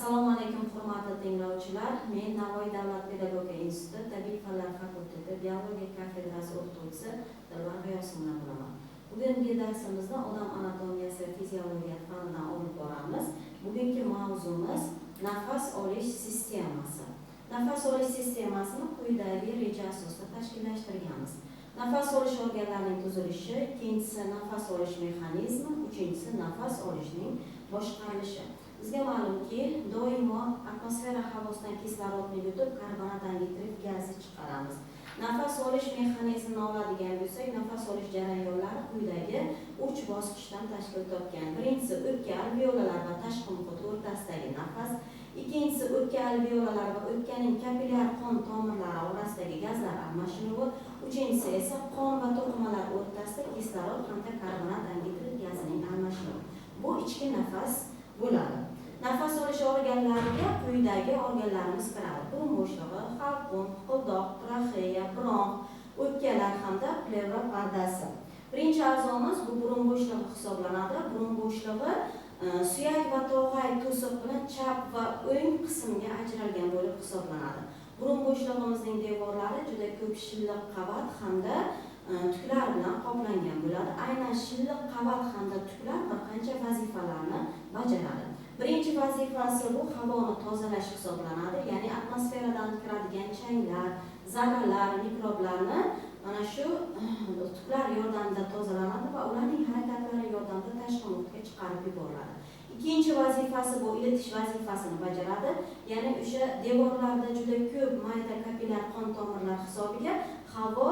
Assalomu alaykum, hurmatli tinglovchilar. Men Navoiy davlat pedagogika instituti tabiiy fanlar fakulteti biologiya kafedrasi o'qituvchisi Dilbar G'iyosovna bo'laman. Bugungi darsimizni odam anatomiyasi va fiziologiya fanidan olib boramiz. Bugungi mavzumiz nafas olish sistemasi. Nafas olish sistemasini quyidagi reja asosida tashkillashtirganmiz. Nafas olish organlarining tuzilishi, ikkinchisi nafas olish mexanizmi, uchinchisi nafas olishning boshqarilishi. Bizga ma'lumki, doimo atmosfera havosidan kislorodni yutib, karbonat angidrid gazi chiqaramiz. Nafas olish mexanizmini oladigan bo'lsak, nafas olish jarayonlari quyidagi 3 bosqichdan tashkil topgan. Birinchisi o'pka alveolalar va tashqi muhit o'rtasidagi nafas, ikkinchisi o'pka alveolalar va o'pkaning kapillyar qon tomirlari orasidagi gazlar almashinuvi, uchinchisi esa qon va to'qimalar o'rtasida kislorod hamda karbonat angidrid gazining almashinuvi. Bu ichki nafas bo'ladi. Nafas olish organlariga quyidagi organlarimiz kiradi: burun bo'shlig'i, halqum, hiqildoq, traxeya, bronx, o'pkalar hamda plevra pardasi. Birinchi a'zomiz bu burun bo'shlig'i hisoblanadi. Burun bo'shlig'i suyak va tog'ay to'siq bilan chap va o'ng qismga ajralgan bo'lib hisoblanadi. Burun bo'shlig'imizning devorlari juda ko'p shilliq qavat hamda tuklar bilan qoplangan bo'ladi. Aynan shilliq qavat hamda tuklar bir qancha vazifalarni bajaradi. Birinchi vazifasi bu havoni tozalash hisoblanadi. Ya'ni atmosferadan kiradigan changlar, zarralar, mikroblarni mana shu tuklar yordamida tozalanadi va ularning harakatlari yordamida tashqi muhitga chiqarib yuboriladi. Ikkinchi vazifasi bu ilitish vazifasini bajaradi. Ya'ni o'sha devorlarda juda ko'p mayda kapillyar qon tomirlar hisobiga havo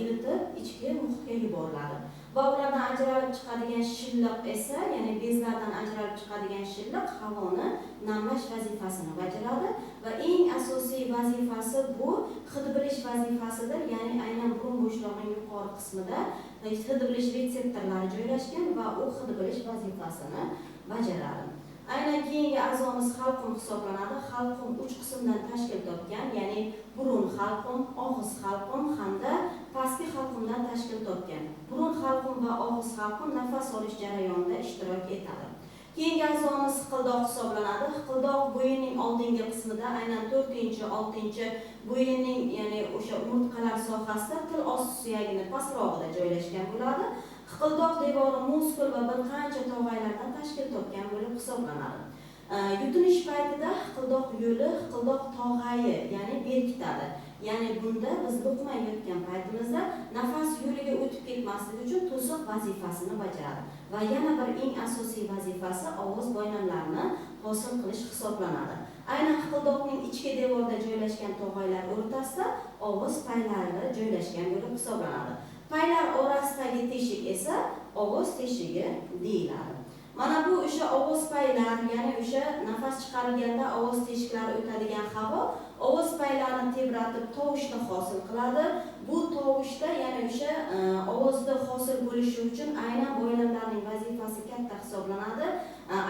ilitib ichki muhitga yuboriladi. Va ulardan ajralib chiqadigan shilliq esa, ya'ni bezlardan ajralib chiqadigan shilliq havoni namlash vazifasini bajaradi va eng asosiy vazifasi bu hid bilish vazifasidir. Ya'ni aynan burun bo'shlig'ining yuqori qismida hid bilish retseptorlari joylashgan va u hid bilish vazifasini bajaradi. Aynan keyingi a'zomiz halqum hisoblanadi. Halqum 3 qismdan tashkil topgan, ya'ni burun halqum, og'iz halqum hamda pastki halqumdan tashkil topgan. Burun halqum va og'iz halqum nafas olish jarayonida ishtirok etadi. Keyingi a'zomiz hiqildoq hisoblanadi. Hiqildoq bo'yinning oldingi qismida, aynan 4-6 bo'yinning, ya'ni o'sha umurtqalar sohasida til osti suyagini pastrog'ida joylashgan bo'ladi. Hiqildoq devori muskul va bir qancha tog'aylardan tashkil topgan bo'lib hisoblanadi. Yutinish paytida hiqildoq yo'li hiqildoq tog'ayi, ya'ni berkitadi. Ya'ni bunda biz luqma yutgan paytimizda nafas yo'liga o'tib ketmasligi uchun to'siq vazifasini bajaradi. Va yana bir eng asosiy vazifasi ovoz boylamlarini hosil qilish hisoblanadi. Aynan hiqildoqning ichki devorida joylashgan tog'aylar o'rtasida ovoz paylari joylashgan bo'lib hisoblanadi. Paylar orasidagi teshik esa ovoz teshigi deyiladi. Mana bu o'sha ovoz paylar, ya'ni o'sha nafas chiqarilganda ovoz teshiklari o'tadigan havo ovoz paylarini tebratib tovushni hosil qiladi. Bu tovushda, ya'ni o'sha ovozni hosil bo'lishi uchun aynan boylamlarning vazifasi katta hisoblanadi.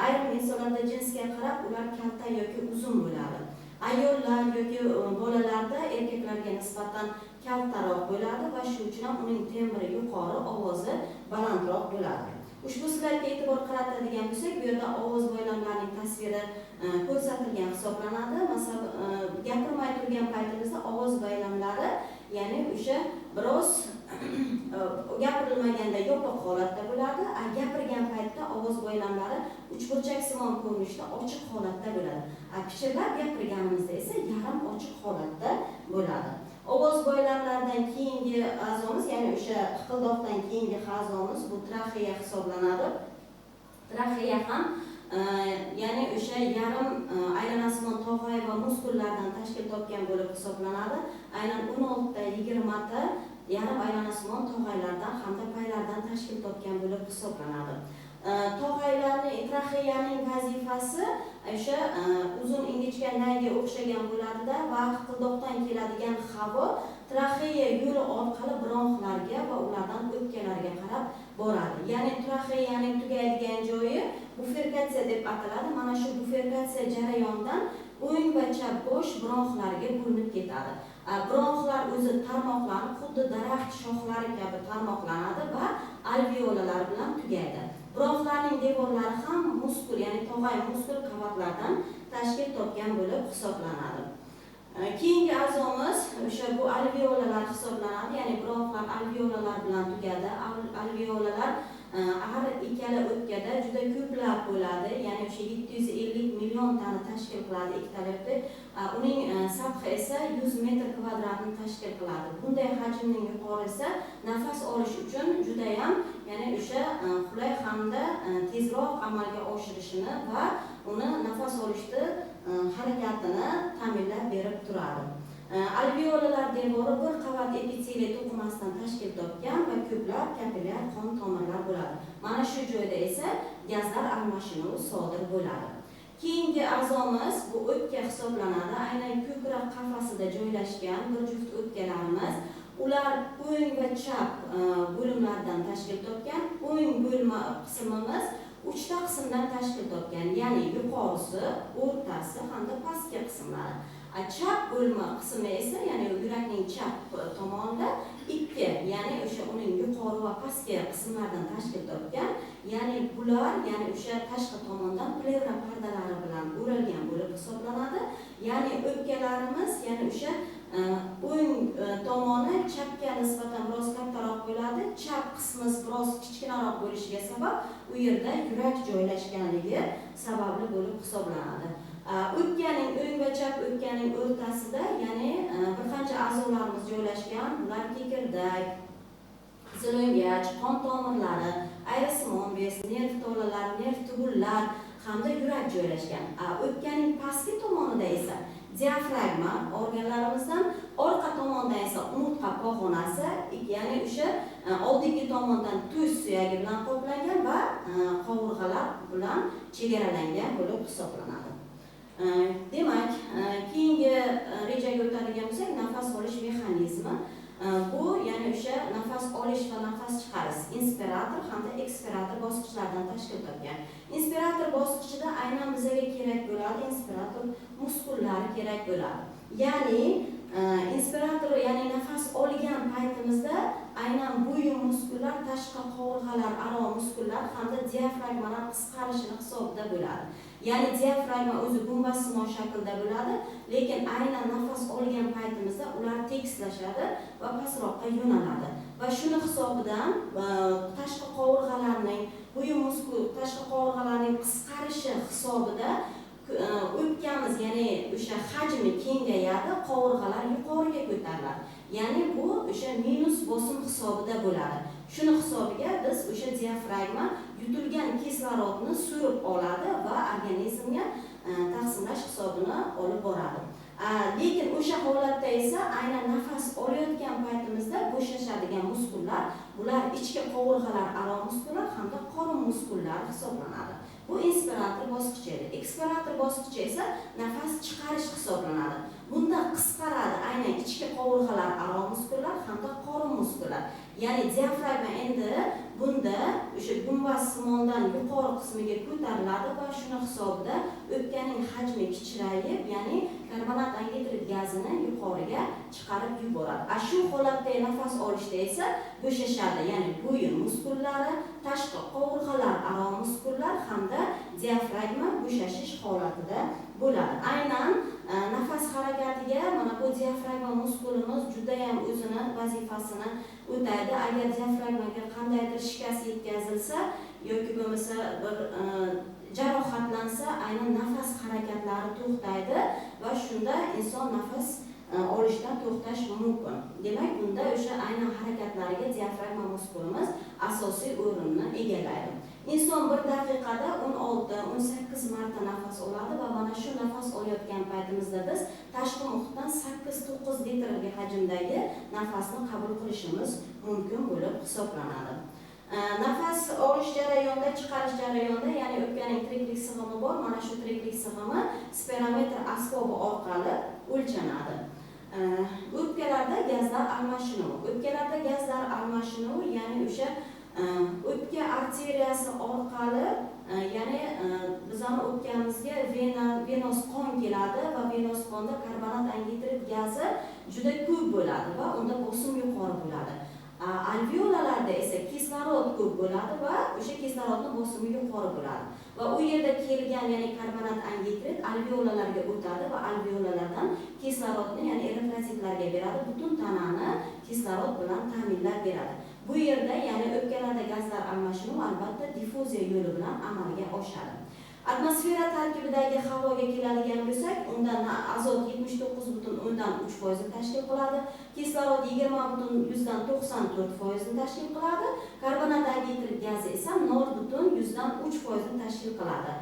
Ayrim insonlarda jinsga qarab ular kalta yoki uzun bo'ladi. Ayollar yoki bolalarda erkaklarga nisbatan kaltaroq bo'ladi va shu uchun ham uning tembri yuqori, ovozi balandroq bo'ladi. Ushbu slaydga e'tibor qaratadigan bo'lsak, bu yerda ovoz boylamlarining tasviri ko'rsatilgan hisoblanadi. Masalan, gapirmay turgan paytimizda ovoz boylamlari, ya'ni o'sha biroz gapirilmaganda yopiq holatda bo'ladi, gapirgan paytda ovoz boylamlari uchburchaksimon ko'rinishda ochiq holatda bo'ladi. Pichirlab gapirganimizda esa yarim ochiq holatda bo'ladi. Ovoz boylamlaridan keyingi a'zomiz, ya'ni o'sha hiqildoqdan keyingi a'zomiz bu traxeya hisoblanadi. Traxeya ham ya'ni o'sha yarim aylanasimoon tog'ay va muskullardan tashkil topgan bo'lib hisoblanadi. Aynan 16 ta 20 ta yarim aylanasimoon tog'aylardan hamda paylardan tashkil topgan bo'lib hisoblanadi. Tog'aylarning, traxeyaning vazifasi o'sha uzun ingichka nayga o'xshagan bo'ladida va hiqildoqdan keladigan havo traxeya yo'li orqali bronxlarga va ulardan o'pkalarga qarab boradi. Ya'ni traxeyaning tugaydigan joyi bifurkatsiya deb ataladi. Mana shu bifurkatsiya jarayonidan o'ng va chap bosh bronxlarga bo'linib ketadi. Bronxlar o'zi tarmoqlanib, xuddi daraxt shoxlari kabi tarmoqlanadi va alveolalar bilan tugaydi. Bronxlarning devorlari ham muskul, ya'ni tog'ay muskul qavatlardan tashkil topgan bo'lib hisoblanadi. Keyingi a'zomiz o'sha bu alveolalar hisoblanadi, ya'ni bronxlar alveolalar bilan tugadi. Alveolalar har ikkala o'pkada juda ko'plab bo'ladi, ya'ni o'sha 750 million tani tashkil qiladi ikkitala o'pka. Uning sathi esa 100 metr kvadratni tashkil qiladi. Bunday hajmning yuqorisi nafas olish uchun juda ham, ya'ni o'sha qulay hamda tezroq amalga oshirishini va uni nafas olishni harakatini ta'minlab berib turadi. Alveolalar devori bir qavat epiteliy to'qimasidan tashkil topgan va ko'plab kapillyar qon tomirlar bo'ladi. Mana shu joyda esa gazlar almashinuvi sodir bo'ladi. Keyingi a'zomiz bu o'pka hisoblanadi. Aynan ko'krak qafasida joylashgan bir juft o'pkalarimiz. Ular o'ng va chap bo'limlardan tashkil topgan. O'ng bo'lma qismimiz 3 ta qismdan tashkil topgan, ya'ni yuqorisi, o'rtasi hamda pastki qismlari. Chap bo'lma qismi esa, ya'ni yurakning chap tomonida 2, ya'ni o'sha uning yuqori va pastki qismlaridan tashkil topgan. Ya'ni bular, ya'ni o'sha tashqi tomondan plevra pardalari bilan o'ralgan bo'lib hisoblanadi. Ya'ni o'pkalarimiz, ya'ni o'sha o'ng tomoni chapga nisbatan biroz kattaroq bo'ladi. Chap qismi biroz kichkinaroq bo'lishiga sabab u yerda yurak joylashganligi sababli bo'lib hisoblanadi. O'pkaning o'ng va chap o'pkaning o'rtasida, ya'ni bir qancha a'zolarimiz joylashgan. Bular kekirdak, qizilo'ngach, qon tomirlari, ayrisimon bez, nerv tolalari, nerv tubullar hamda yurak joylashgan. O'pkaning pastki tomonida esa diafragma organlarimizdan, orqa tomondan esa umurtqa pog'onasi, ya'ni o'sha oldingi tomondan tuz suyagi bilan qoplangan va qovurg'alar bilan chegaralangan bo'lib hisoblanadi. Demak, keyingi rejaga o'tadigan bo'lsak, nafas olish mexanizmi. Bu, ya'ni o'sha nafas olish va nafas chiqarish inspirator hamda ekspirator bosqichlaridan tashkil topgan. Inspirator bosqichida aynan bizga kerak bo'ladi inspirator muskullari kerak bo'ladi. Ya'ni inspirator, ya'ni nafas olgan paytimizda aynan bo'yin muskullar, tashqi qovurg'alar aro muskullar hamda diafragmalar qisqarishini hisobida bo'ladi. Ya'ni diafragma o'zi gumbazsimon shaklda bo'ladi, lekin aynan nafas olgan paytimizda ular tekislashadi va pastroqqa yo'naladi. Va shuni hisobidan tashqi qovurg'alarning bo'yin muskul, tashqi qovurg'alarning qisqarishi hisobida o'pkamiz, ya'ni o'sha hajmi kengayadi, qovurg'alar yuqoriga ko'tariladi. Ya'ni bu o'sha minus bosim hisobida bo'ladi. Shuni hisobiga biz o'sha diafragma yutilgan kislorodni surib oladi va organizmga taqsimlash hisobini olib boradi. Lekin o'sha holatda esa aynan nafas olayotgan paytimizda bo'shashadigan muskullar, bular ichki qovurg'alar aro muskullar hamda qorin muskullari hisoblanadi. Bu inspirator bosqichi edi. Ekspirator bosqichi esa nafas chiqarish hisoblanadi. Bunda qisqaradi aynan ichki qovurg'alar aro muskullar hamda qorin muskullar. Ya'ni diafragma endi bunda o'sha gumbazsimondan yuqori qismiga ko'tariladi va shuni hisobida o'pkaning hajmi kichrayib, ya'ni karbonat angidrid gazini yuqoriga chiqarib yuboradi. Shu holatda nafas olishda esa bo'shashadi, ya'ni bo'yin muskullari, tashqi qovurg'alar aro muskullar hamda diafragma bo'shashish holatida bo'ladi. Aynan nafas harakatiga mana bu diafragma muskulimiz juda ham o'zini vazifasini o'taydi. Agar diafragmaga qandaydir shikast yetkazilsa yoki bo'lmasa bir jarohatlansa, aynan nafas harakatlari to'xtaydi va shunda inson nafas olishdan to'xtash mumkin. Demak, bunda o'sha aynan harakatlariga diafragma muskulimiz asosiy o'rinni egallaydi. Inson bir daqiqada 16-18 marta nafas oladi va mana shu nafas olayotgan paytimizda biz tashqi muhitdan 8-9 litrlik hajmdagi nafasni qabul qilishimiz mumkin bo'lib hisoblanadi. Nafas olish jarayonida, chiqarish jarayonida, ya'ni o'pkaning tiriklik sig'imi bor, mana shu tiriklik sig'imi spirometr asbobi orqali o'lchanadi. O'pkalarda gazlar almashinuvi. O'pkalarda gazlar almashinuvi, ya'ni o'sha o'pka arteriyasi orqali, ya'ni bizning o'pkamizga venos qon keladi va venos qonda karbonat angidrid gazi juda ko'p bo'ladi va unda bosim yuqori bo'ladi. Alveolalarda esa kislorod ko'p bo'ladi va o'sha kislorodning bosimi yuqori bo'ladi. Va u yerda kelgan, ya'ni karbonat angidrid alveolalarga o'tadi va alveolalardan kislorodni, ya'ni eritrositlarga beradi, butun tanani kislorod bilan ta'minlab beradi. Bu yerda, ya'ni o'pkalarda gazlar almashinuvi albatta diffuziya yo'li bilan amalga oshadi. Atmosfera tarkibidagi havoga keladigan bo'lsak, undan azot 79,3% tashkil qiladi, kislorod 20,94% tashkil qiladi, karbonat angidrid gazi esa 0,3% tashkil qiladi.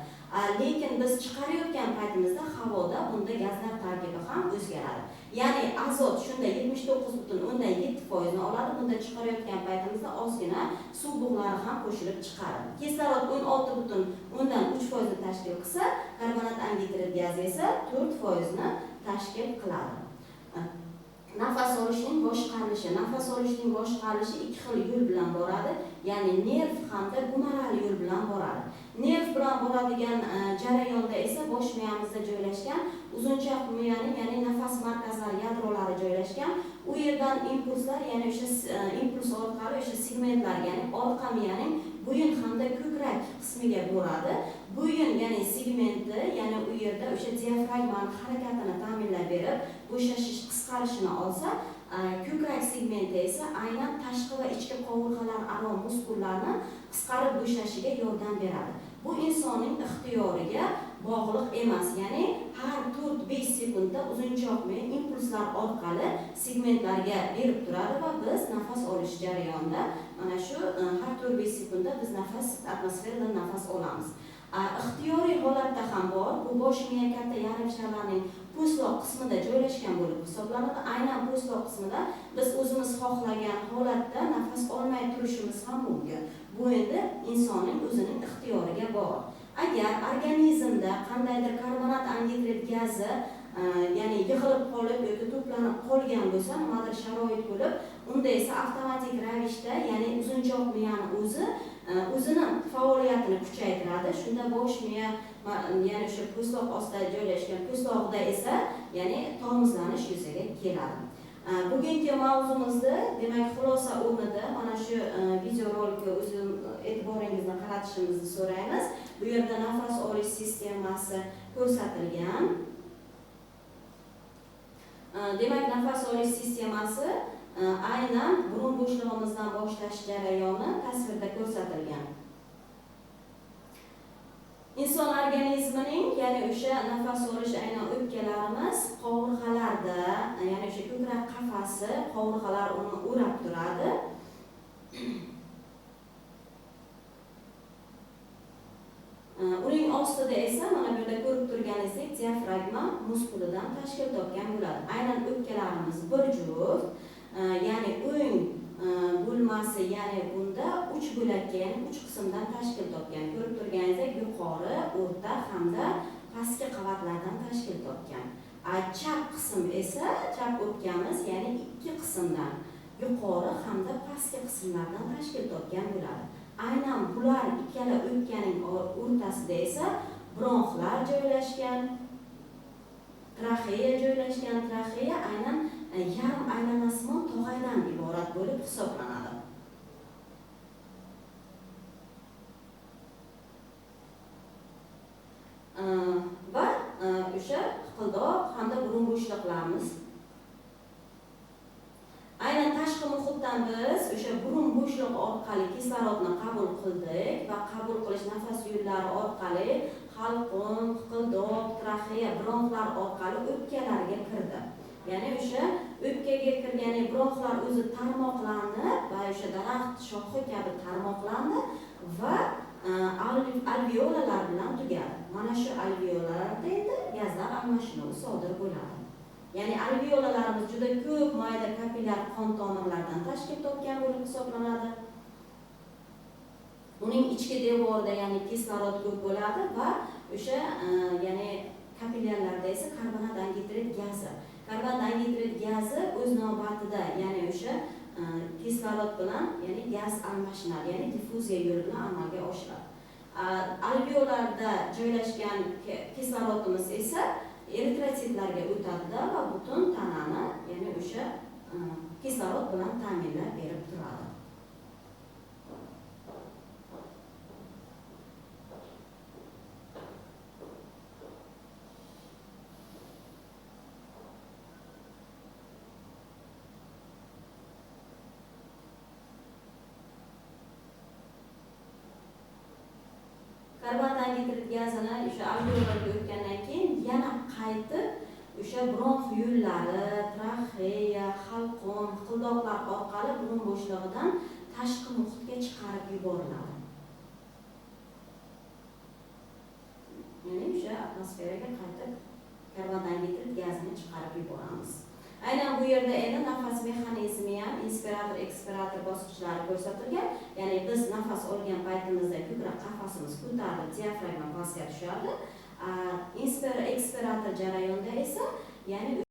Lekin biz chiqarayotgan paytimizda havoda bunda gazlar tarkibi ham o'zgaradi. Ya'ni azot shunda 79,7% oladi, bunda chiqarayotgan paytimizda ozgina suv bug'lari ham qo'shilib chiqadi. Kislorod 16,3% tashkil qilsa, karbonat angidrid gazi esa 4% tashkil qiladi. Nafas olishning boshqarilishi. Nafas olishning boshqarilishi ikki xil yo'l bilan boradi, ya'ni nerv hamda gumoral yo'l bilan boradi. Nerv bilan boradigan jarayonda esa bosh miyamizda joylashgan uzunchoq miyaning, ya'ni nafas markazlari yadrolari joylashgan. U yerdan impulslar, ya'ni o'sha impuls orqali o'sha segmentlar, ya'ni orqa miyaning bo'yin hamda ko'krak qismiga boradi. Bo'yin, ya'ni segmenti, ya'ni u yerda o'sha diafragmaning harakatini ta'minlab berib, bo'shashish qisqarishini olsa, ko'krak segmenti esa aynan tashqi va ichki qovurg'alar aro muskullarni qisqarib bo'shashiga yordam beradi. Bu insonning ixtiyoriga bog'liq emas, ya'ni har 4-5 sekundda uzunchoq miya impulslar orqali segmentlarga berib turadi va biz nafas olish jarayonida mana shu har 4-5 sekundda biz nafas atmosferadan nafas olamiz. Ixtiyoriy holatda ham bor. Bu bosh miya katta yarim sharlarning po'stloq qismida joylashgan bo'lib hisoblanadi. Aynan po'stloq qismida biz o'zimiz xohlagan holatda nafas olmay turishimiz ham mumkin. Bu endi insonning o'zining ixtiyoriga bog'liq. Agar organizmda qandaydir karbonat angidrid gazi, ya'ni yig'ilib qolib yoki to'planib qolgan bo'lsa, nimadir sharoit bo'lib, unda esa avtomatik ravishda, ya'ni uzunchoq miyani o'zi o'zini faoliyatini kuchaytiradi. Shunda bosh miya, ya'ni o'sha po'stloq ostida joylashgan po'stloqda esa, ya'ni tormozlanish yuzaga keladi. Bugungi mavzumizda, demak, xulosa o'rnida mana shu videorolikka o'zim e'tiboringizni qaratishimizni so'raymiz. Bu yerda nafas olish sistemasi ko'rsatilgan. Demak, nafas olish sistemasi aynan burun bo'shlig'imizdan boshlash jarayoni tasvirda ko'rsatilgan. Inson organizmining, ya'ni o'sha nafas olish aynan o'pkalarimiz qovurg'alarda, ya'ni o'sha ko'krak qafasi, qovurg'alar uni o'rab turadi. Uning ostida esa mana bu yerda ko'rib turganingizdek diafragma muskulidan tashkil topgan bo'ladi. Aynan o'pkalarimiz bir juft, ya'ni o'ng bo'lmasi, ya'ni bunda 3 bo'lakka, ya'ni 3 qismdan tashkil topgan. Ko'rib turganingizdek yuqori, o'rta hamda pastki qavatlardan tashkil topgan. Chap qism esa, chap o'pkamiz, ya'ni 2 qismdan, yuqori hamda pastki qismlardan tashkil topgan bo'ladi. Aynan bular ikkala o'pkaning o'rtasida esa bronxlar joylashgan, traxeya joylashgan. Traxeya aynan yarim aylanmasimon tog'aydan iborat bo'lib hisoblanadi. Va o'sha hiqildoq hamda burun bo'shliqlarimiz. Aynan tashqi muhitdan biz o'sha burun bo'shlig'i orqali kislorodni qabul qildik va qabul qilish nafas yo'llari orqali halqum, hiqildoq, traxeya, bronxlar orqali o'pkalarga kirdi. Ya'ni o'sha o'pkaga kirgan bronxlar o'zi tarmoqlanib va o'sha daraxt shoxi kabi tarmoqlandi va alveolalar bilan tugadi. Mana shu alveolalarda endi gazlar almashinuvi sodir bo'ladi. Ya'ni alveolalarimiz juda ko'p mayda kapillyar qon tomirlaridan tashkil topgan bo'lib hisoblanadi. Uning ichki devorida, ya'ni kislorod ko'p bo'ladi va o'sha ya'ni kapillyarlarda esa karbonat angidrid gazi. Karbonat angidrid gazi o'z navbatida, ya'ni o'sha kislorod bilan, ya'ni gaz almashinadi, ya'ni diffuziya yo'li bilan amalga oshiradi. Alveolarda joylashgan kislorodimiz esa eritrositlarga o'tadi va butun tanani, ya'ni o'sha kislorod bilan ta'minlab berib turadi. Karbon angidrid gazini o'sha alveollarga o'tgandan keyin yana qaytib o'sha bronx yo'llari, traxeya, halqum, hiqildoqlar orqali burun bo'shlig'idan tashqi muhitga chiqarib yuboriladi. Ya'ni o'sha atmosferaga qaytib karbon angidrid gazini chiqarib yuboramiz. Aynan bu yerda endi nafas mexanizmi ham inspirator, ekspirator bosqichlari ko'rsatilgan. Ya'ni biz nafas olgan paytimizda ko'krak qafasimiz ko'tarilib, diafragma pastga tushadi. Ekspirator jarayonida esa, ya'ni